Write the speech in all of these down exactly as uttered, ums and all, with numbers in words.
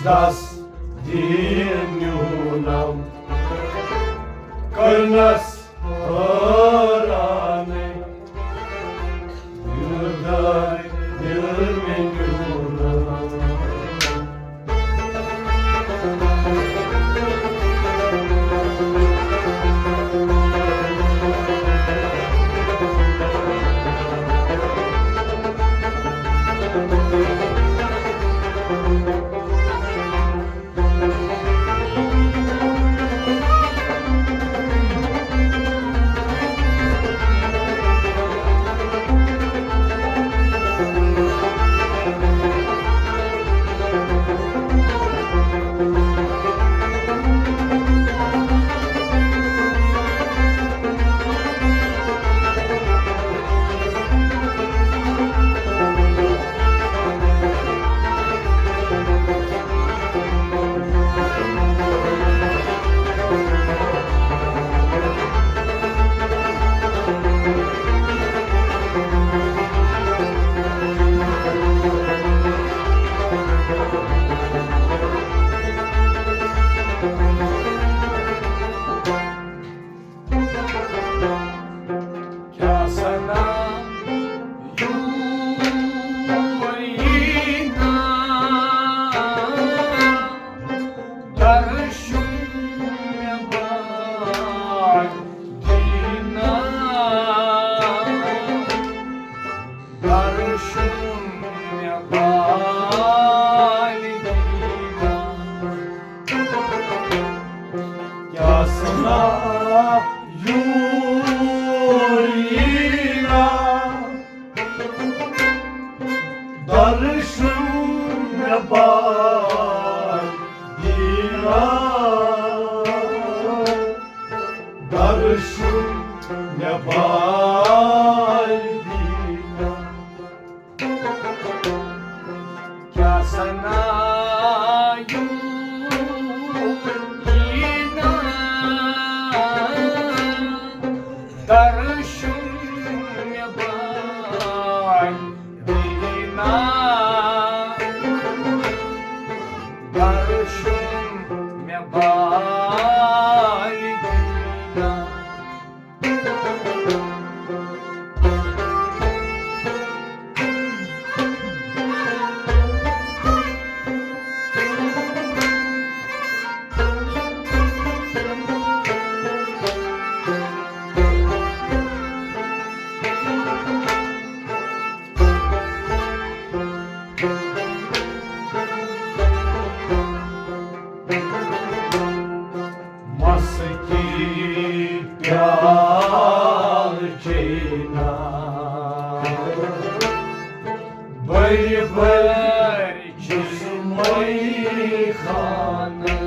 دس دین نیونم، کرنس حیرانٕے، دلدار دل مےٚ نیونم۔ کیٛاہ سنا یوٗر یی نا، درشُن مےٚ باگ دیٖنا، درشُن مےٚ باگ دیٖنا۔ کیٛاہ سنا یوٗر یی نا، درشُن مےٚ باگ دیٖنا، درشُن مےٚ باگ دیٖنا۔ کیٛاہ سنا یوٗر یی نا، درشُن مےٚ باگ دیٖنا، درشُن مےٚ باگ دیٖنا۔ مسکی پیالہٕ چینا، بٔرۍ بٔرۍ چھُس مٔے خانہٕ۔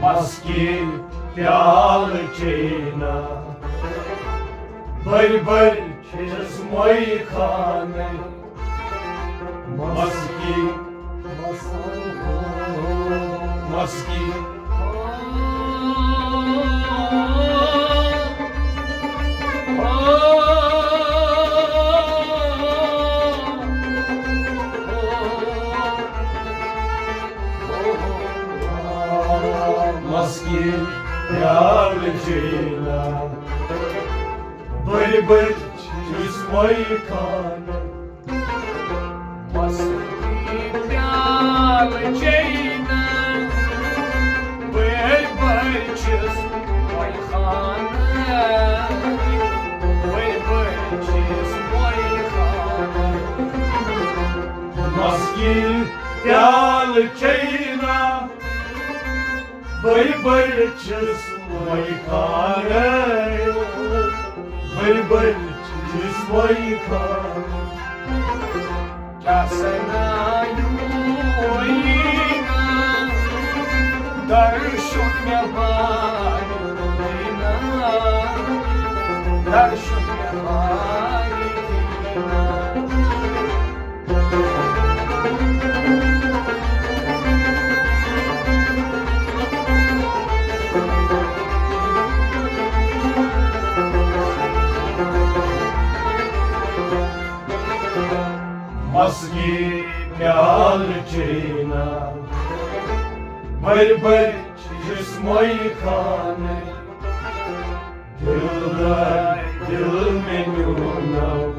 مسکی پیالہٕ چینا، بٔرۍ بٔرۍ چھِس مٔے خانہٕ۔ مسکی، مسکی۔ مسکی پیالہٕ چینا، بٔرۍ بٔرۍ چھِس مٔے خانہٕ۔ مسکی پیالہٕ چینا، بٔرۍ بٔرۍ چھِس مٔے خانہٕ، بٔرۍ بٔرۍ چھِس مٔے خانہٕ۔ مسکی پیالہٕ چینا، بٔرۍ بٔرۍ چھِس مٔے خانہٕ، بٔرۍ بٔرۍ چھِس مٔے خانہٕ۔ کیٛاہ سنا یوٗر یی نا، درشُن مےٚ باگ دیٖنا، درشُن مےٚ باگ دیٖنا۔ پیالہٕ چینا، بٔرۍ بٔرۍ چھِس مۄیہِ خانٕے۔ دِلدار دِل مےٚ نیونم،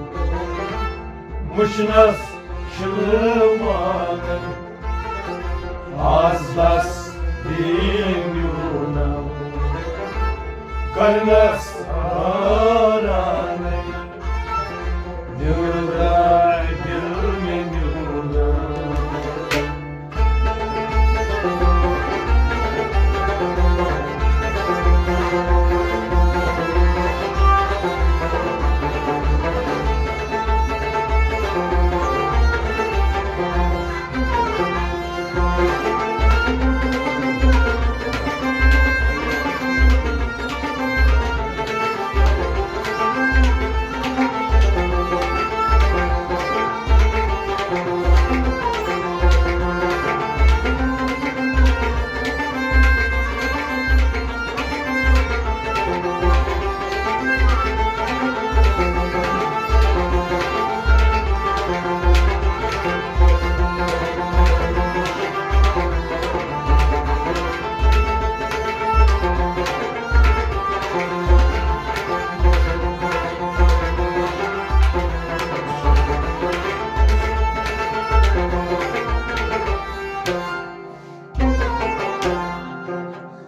وٕچھنس شِلہٕ مانن۔ آز دس دِن نیونم، کرنس آرانٕے۔ دِلدار دِل مےٚ نیونم۔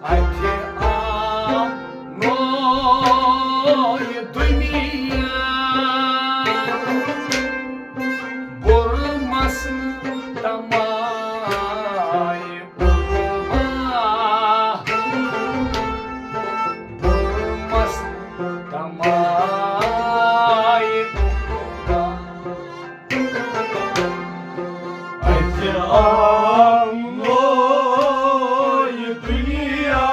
اَتہِ آو نوٚو دُنیا، بوٚرمَس نہٕ تَمایہِ عُقبا۔ بوٚرمَس نہٕ تَمایہِ عُقبا۔ اَتہِ آو نوٚو دُنیا،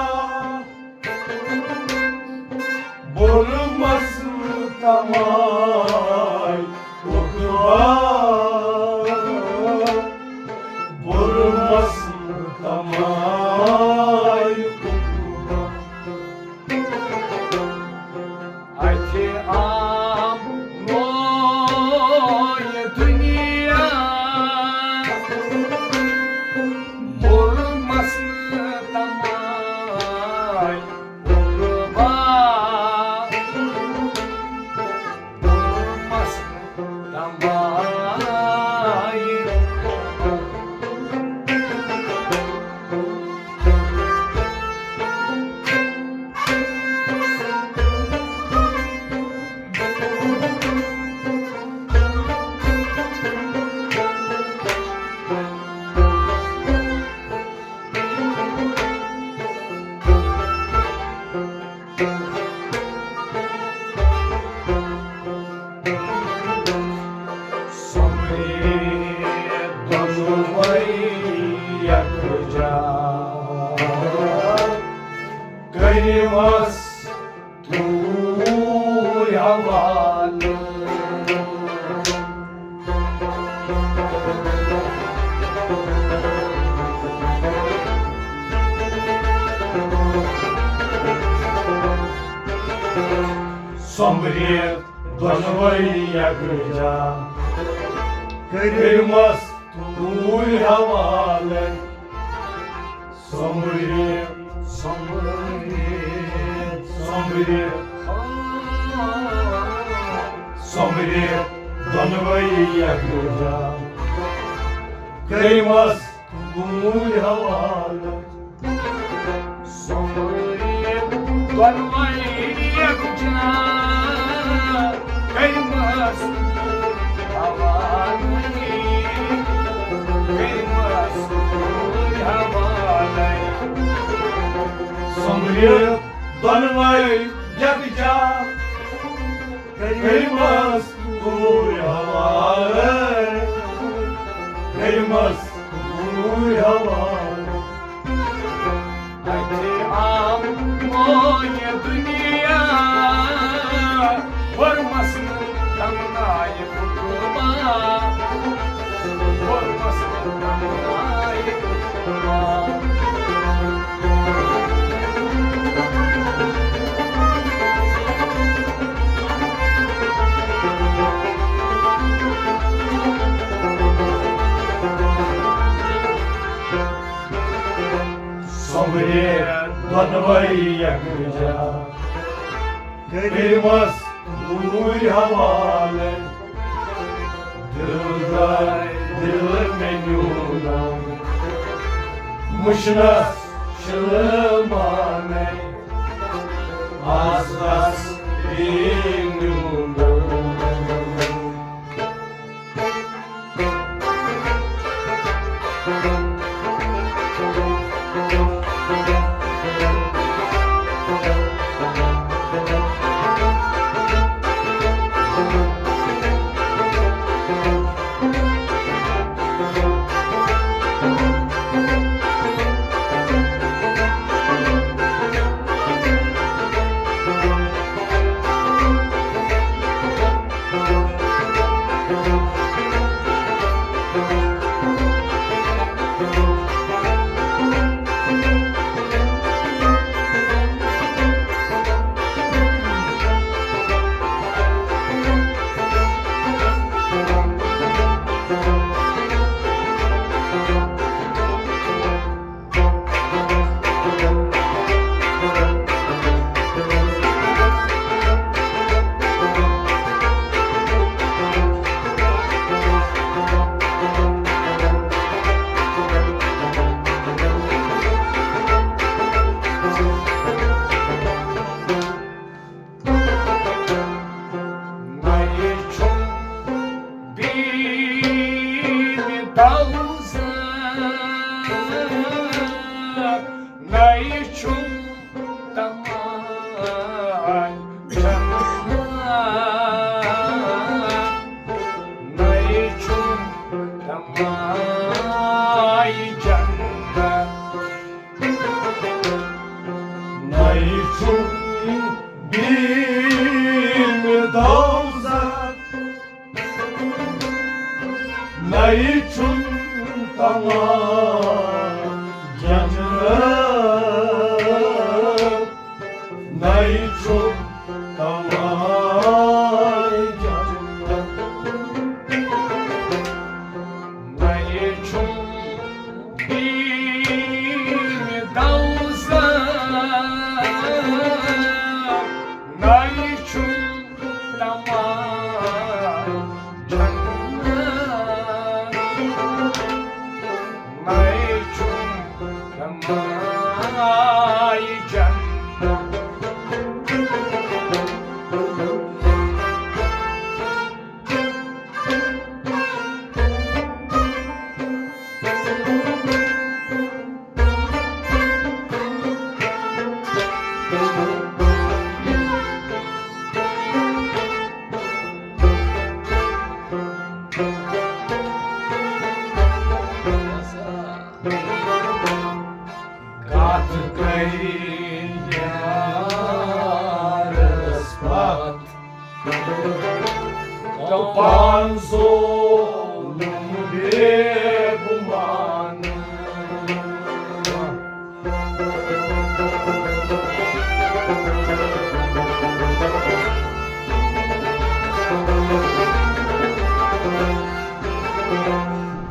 بوٚرمَس نہٕ تَمایہِ عُقبا۔ بوٚرمَس نہٕ تَمایہِ عُقبا۔ اَتہِ آو نوٚو دُنیا، بوٚرمَس نہٕ تَمایہِ عُقبا۔ بوٚرمَس نہٕ تَمایہِ عُقبا۔ سۄمبرے دۄنوَے یکجا، کٔرِمَس توٗرۍ حوالہٕ۔ سۄمبرِتھ دۄنوَے یکجا، کٔرِمَس توٗرۍ حوالَے۔ سۄمبرِتھ، سۄمبرِتھ، سۄمبرِتھ، سۄمبرِتھ دۄنوَے یکجا، کٔرِمَس توٗرۍ حوالَے۔ سۄمبرِتھ دۄنوَے یکجا، کٔرِمَس توٗرۍ حوالَے، کٔرِمَس توٗرۍ حوالَے۔ سۄمبرِتھ دۄنوَے یکجا، کٔرِمَس توٗرۍ حوالَے، کٔرِمَس توٗرۍ حوالَے۔ اَتہِ آو مویہِ دُنیا، بوٚرمَس نہٕ تَمنایہِ عُقبا، بوٚرمَس نہٕ تَمنایہِ عُقبا۔ دۄنوَے یکجا۔ کٔرمَس گوٗرۍ حوالہٕ، دِلدار دِل مےٚ نیوٗنم۔ مُشنَس شِلہٕ مانَے، آز تَس بیٚیہِ نیوٗنم۔ نَیہِ چھُم بیٖنہِ دوزخ، نَیہِ چھُم تماے جنت۔ نَیہِ چھُم تماے جنت۔ نَیہِ چھُم بیٖنہِ دوزخ، نَیہِ چھُم تماے جنت۔ نَیہِ چھُم تماے جنت۔ نَیہِ چھُم بیٖنہِ دوزخ، نَیہِ چھُم تماے جنت۔ نَیہِ چھُم تماے جنت۔ کتھ کٔرِ یارس پتھ، پان ظلم بے گمان۔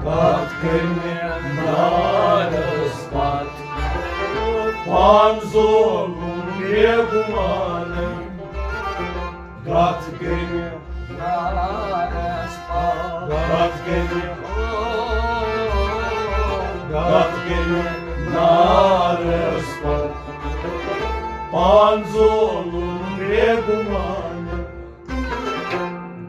کتھ کٔرِ یارس پتھ، پان ظلم بے گمان۔ کتھ کٔرِ یارس پتھ، کتھ کٔرِ، کتھ کٔرِ یارس پتھ، پان ظلم بے گمان۔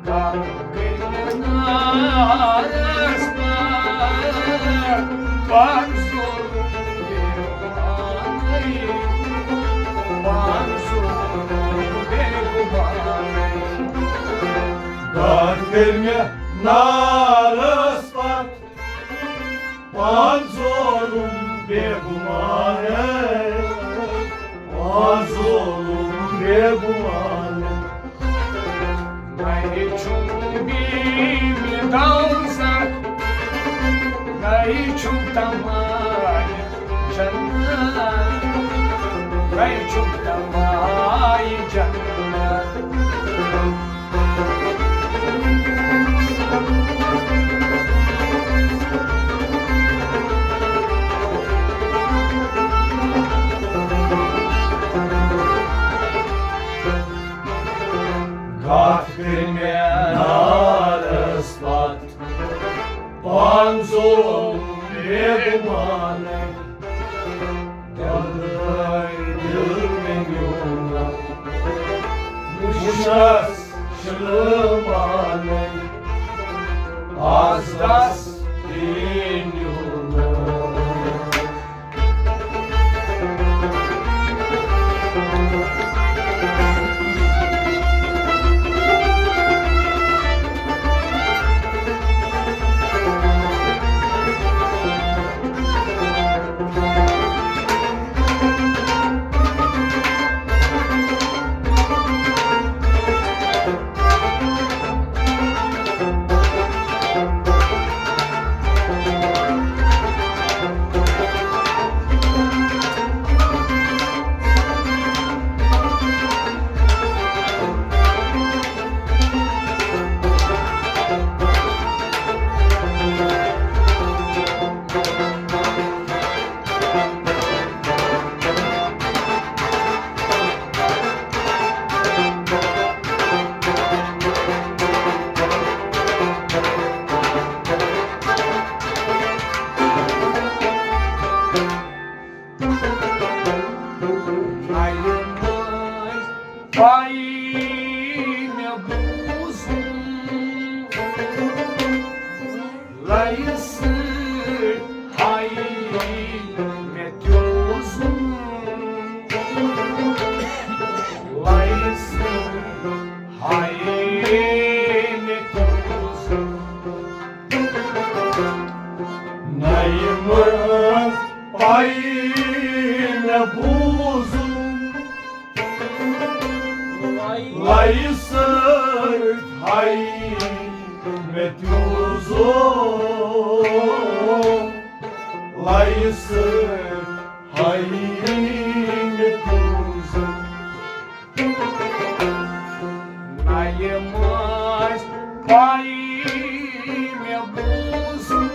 کتھ کٔرِ یارس پتھ، پان ظلم بے گمانے، پان ظلم بے گمانے۔ کتھ کٔرِ یارس پتھ، پان ظلم بے گمانے، پان ظلم بے گمانے۔ نَیہِ چھُم بیٖنہِ دوزخ، نَیہِ چھُم تماے جنت، نَیہِ چھُم تماے جنت۔ کتھ کٔر مےٚ نارس پتھ، پانہٕ ژوٚل مےٚ گُمانٕے۔ دِل درٛاے دِل مےٚ نیوٗنم، وٕچھنس چھُنہٕ مانٕے۔ آز دس دِن نیوٗنم۔ پاے مےٚ بوٗزُم، لَیہِ سۭتۍ ہاے مےٚ تیوٗزُم۔ لَیہِ سۭتۍ ہاے مےٚ تیوٗزُم۔ نَیہِ منٛز پاے مےٚ بوٗزُم، لَیہِ سۭتۍ ہاے مےٚ تیوٗزُم۔ لَیہِ سۭتۍ ہاے مےٚ تیوٗزُم۔ نَیہِ منٛز پاے مےٚ بوٗزُم،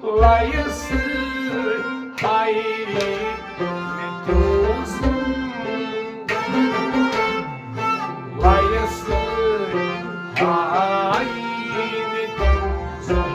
لَیہِ سۭتۍ ہاے مےٚ تیوٗزُم۔ لَیہِ سۭتۍ ہاے مےٚ تیوٗزُم۔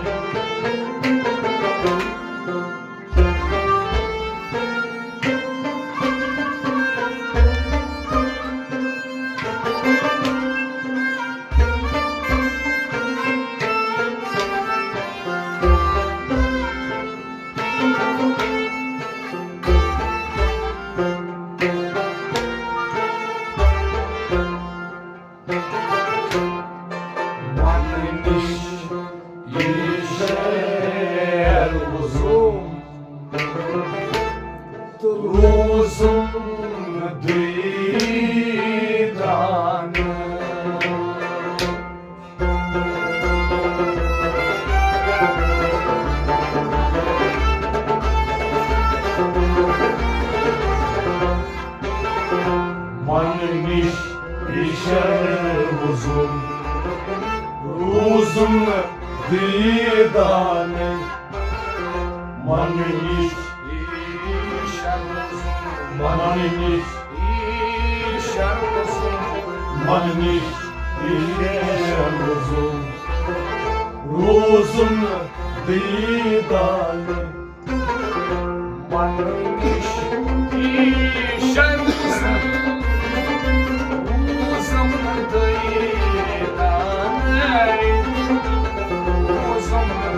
وَنہٕ نِش یہِ شعر وُزُم، روٗزُم نہٕ دیٖدانہٕ۔ وَنہٕ نِش یہِ شعر وُزُم، روٗزُم نہٕ دیٖدانَے۔ وَنہٕ نِش یہِ شعر وُزُم، وَنہٕ نِش یہِ شعر وُزُم، وَنہٕ نِش یہِ شعر وُزُم، روٗزُم نہٕ دیٖدانَے۔ وَنہٕ نِش یہِ شعر وُزُم، روٗزُم نہٕ دیٖدانَے، روٗزُم نہٕ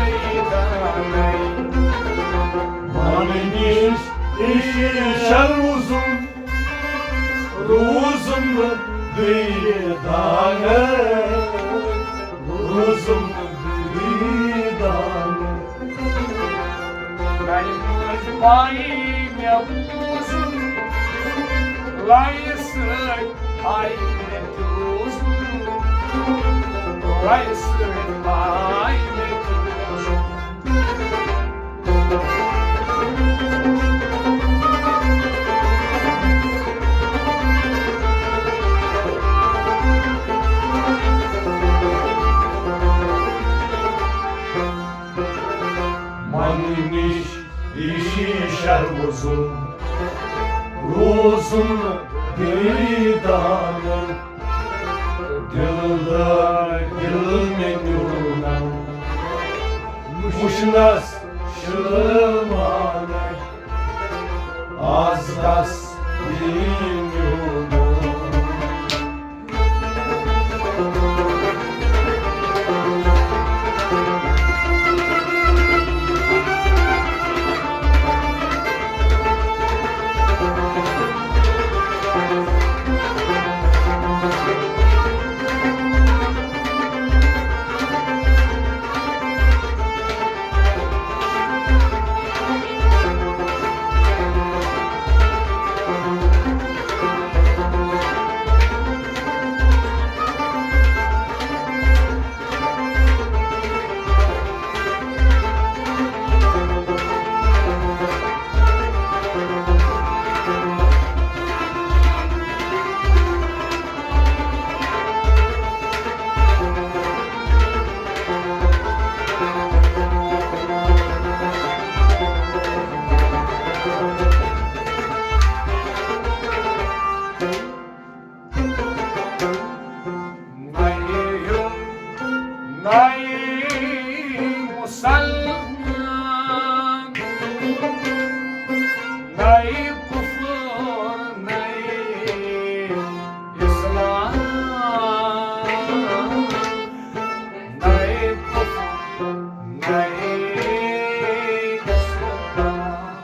دیٖدانَے۔ وَنہٕ نِش یہِ شعر وُزُم، روٗزُم نہٕ دیٖدانَے، روٗزُم نہٕ دیٖدانَے۔ گرِ منٛز پاے مےٚ بوٗزُم، لَیہِ سۭتۍ آیہِ مےٚ تیوٗزُم، لَیہِ سۭتۍ آیہِ مےٚ تیوٗزُم۔ وَنہٕ نِش یہِ شعر وُزُم، روٗزُم نہٕ دیدانہٕ، دِلدار دِل مےٚ نیوٗنم، وٕچھنس شٲمانہٕ، آز کس یی نیوٗنم۔ نَیہِ ہیوٚن، نَیہِ مُسلمان، نَیہِ کُفُر، نَیہِ اِسلام، نَیہِ کُفُر، نَیہِ اِسلام۔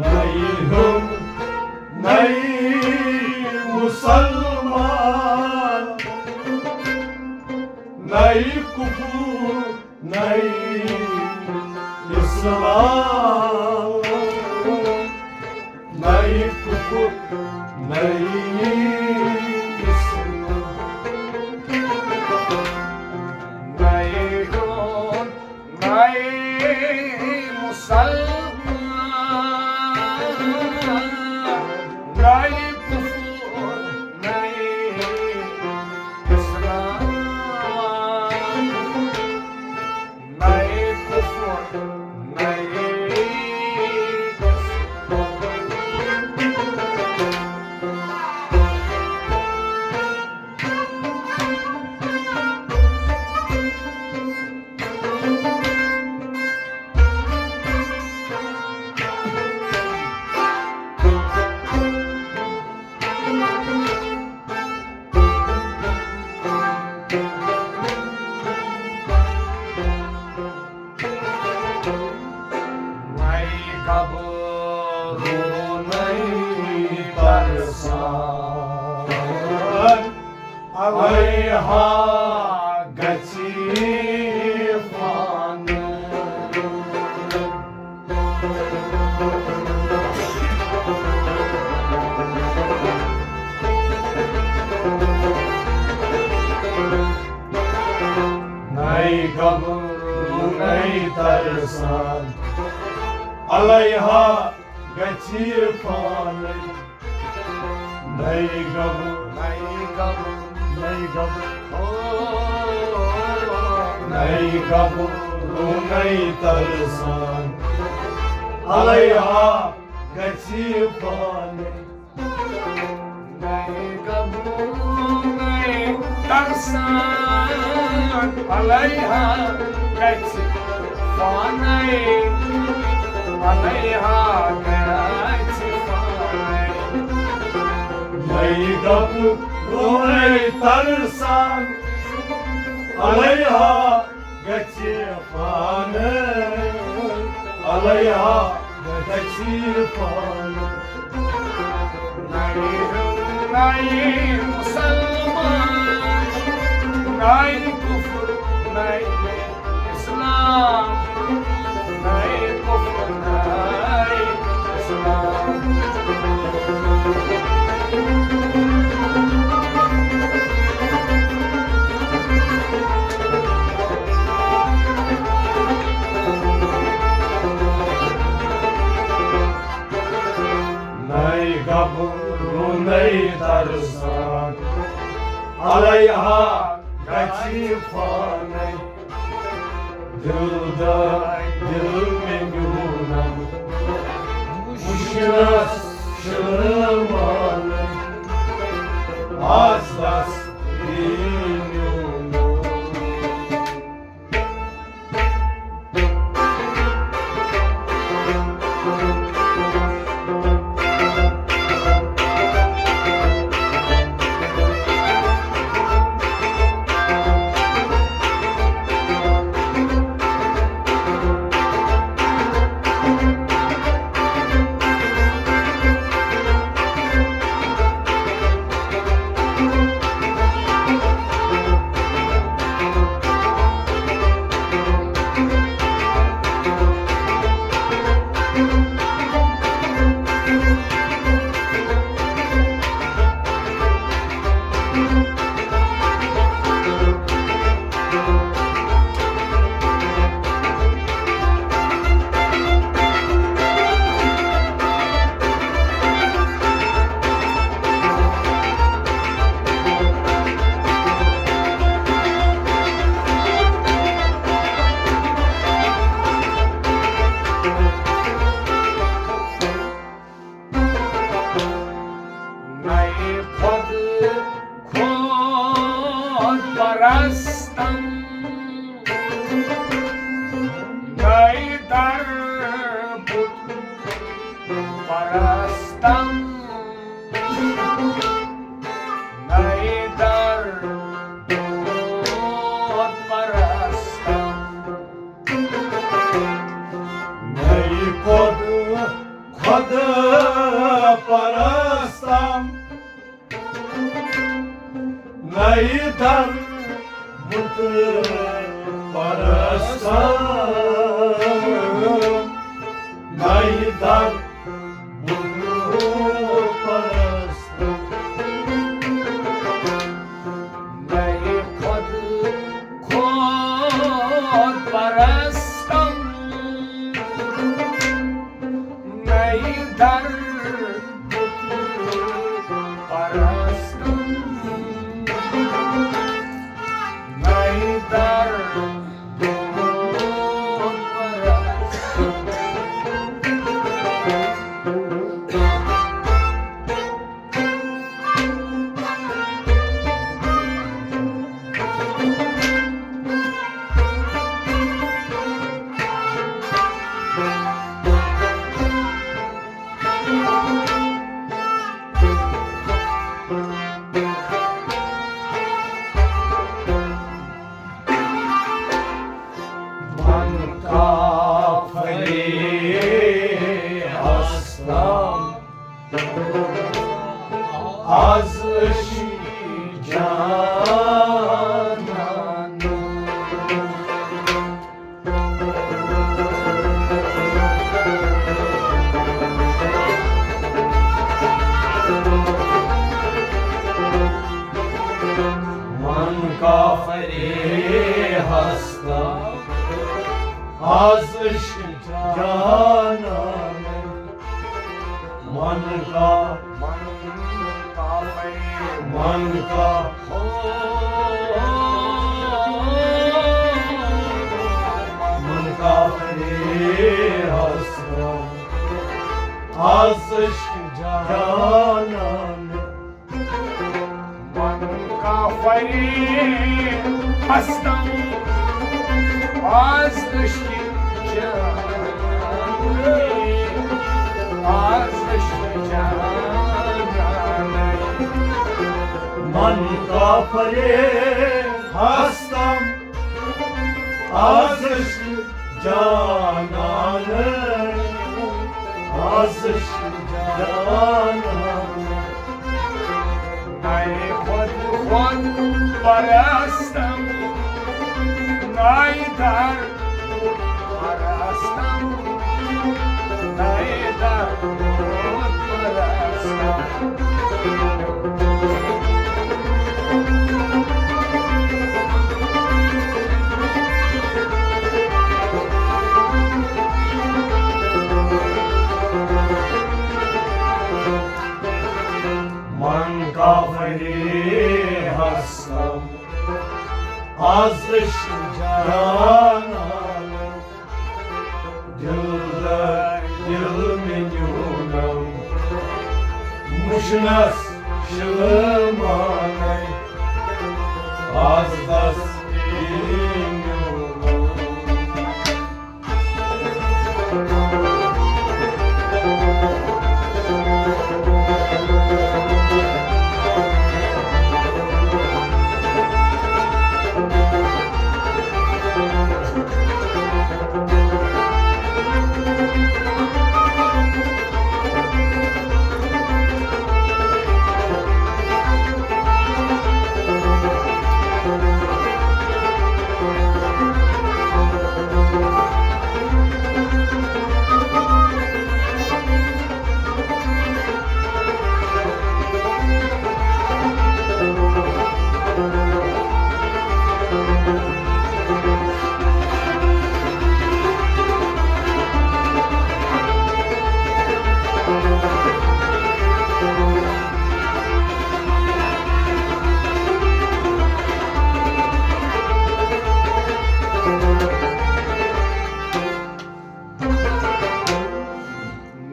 نَیہِ ہیوٚن، نَیہِ مُسلمان، نَیہِ کُفُر، نَیہِ اِسلام، نَیہِ کُفُر، نَیہِ اِسلام۔ نَیہِ ہیوٚن، نَیہِ مُسلمان، نَیہِ کُفُر، نَیہِ اِسلام، نَیہِ کُفُر، نَیہِ اِسلام۔ نَیہِ قبرُک نَیہِ ترسان، علیہا گژھِ فانہٕ۔ نَیہِ قبرُک نَیہِ ترسان، علیہا گژھِ فانہٕ۔ نَیہِ قبر، نَیہِ قبر، نَیہِ قبر، او، نَیہِ قبرُک نَیہِ ترسان، علیہا گژھِ فانہٕ۔ نَیہِ قبرُک نَیہِ ترسان، علیہا گژھِ فانَے، علیہا گژھِ فانَے۔ نَیہِ قبرُک نَیہِ ترسان، علیہا گژھِ فانہٕ، علیہا گژھِ فانہٕ۔ نَیہِ ہیوٚن، نَیہِ مُسلمان، نَیہِ کُفُر، نَیہِ اِسلام، نَیہِ کُفُر، نَیہِ اِسلام۔ نَیہِ قبرُک نَیہِ ترسان، علیہا گژھِ فانَے۔ دِلدار دِل مےٚ نیوٗنم، وٕچھنس چمن آزس دینو۔ نَے خۄد، خۄد پرستم، نَے در بت پرستم، نَے در بت پرستم۔ نَے خۄد، خۄد پرستم، نَے در بت پرستم، نَے در بت پرستم۔ نَے خۄد، خۄد پرستم، نَے در بت پرستم، نَے در بت پرستم۔ من کافری هستم، از عشق جانان. من کافری هستم، از عشق جانان. من کا، من کا، من کا، من کافری هستم، از عشق جانان. من کافری هستم، از عشق جانان، از عشق جانان. من کافری هستم، از عشق جانان، از عشق جانان. نَے خود، خود پرستم، نَے در پرستم، نَے در پرستم. من کافری هستم، از عشق جانان. دل، دل می نیونم، وُچھنس شلمانَے آز دس یی نیوٗمُت۔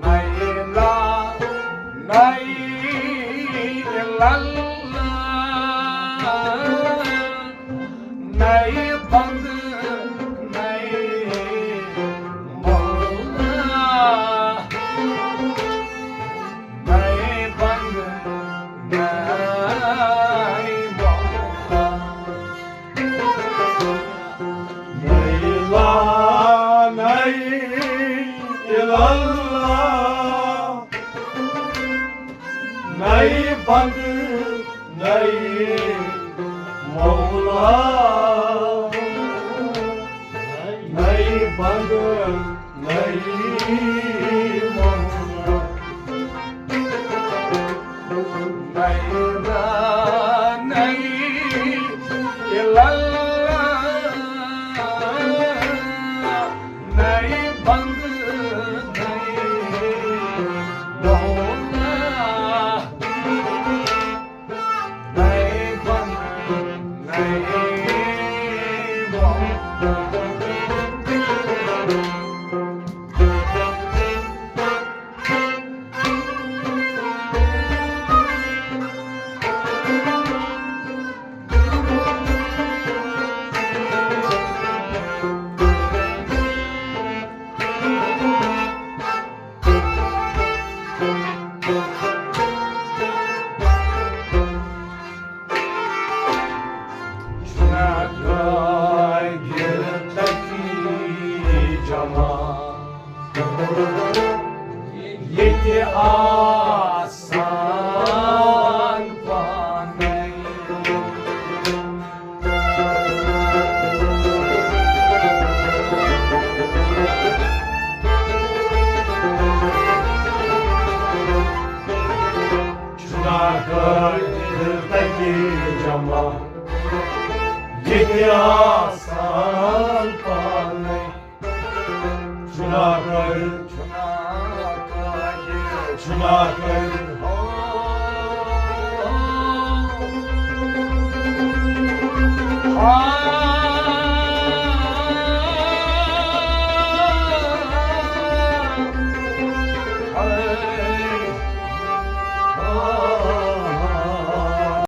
نَے لا، نَے لَلّا، نَے بَنٛدٕ، نَے مولا، نَے بَنٛدٕ، نَے مولا۔ نَے لا، نَے لَلّا، نَے بَنٛدٕ، نَے مولا، نَے بَنٛدٕ، نَے مولا۔ نَے لا، نَے لَلّا، نَے بَنٛدٕ، نَے مولا، نَے بَنٛدٕ، نَے مولا۔ چھُنہ کٲگِر تٔتی جمع، ییٚتہِ آسان پانے۔ چھُنہ کٲگِر تٔتی جمع، ییٚتہِ آسان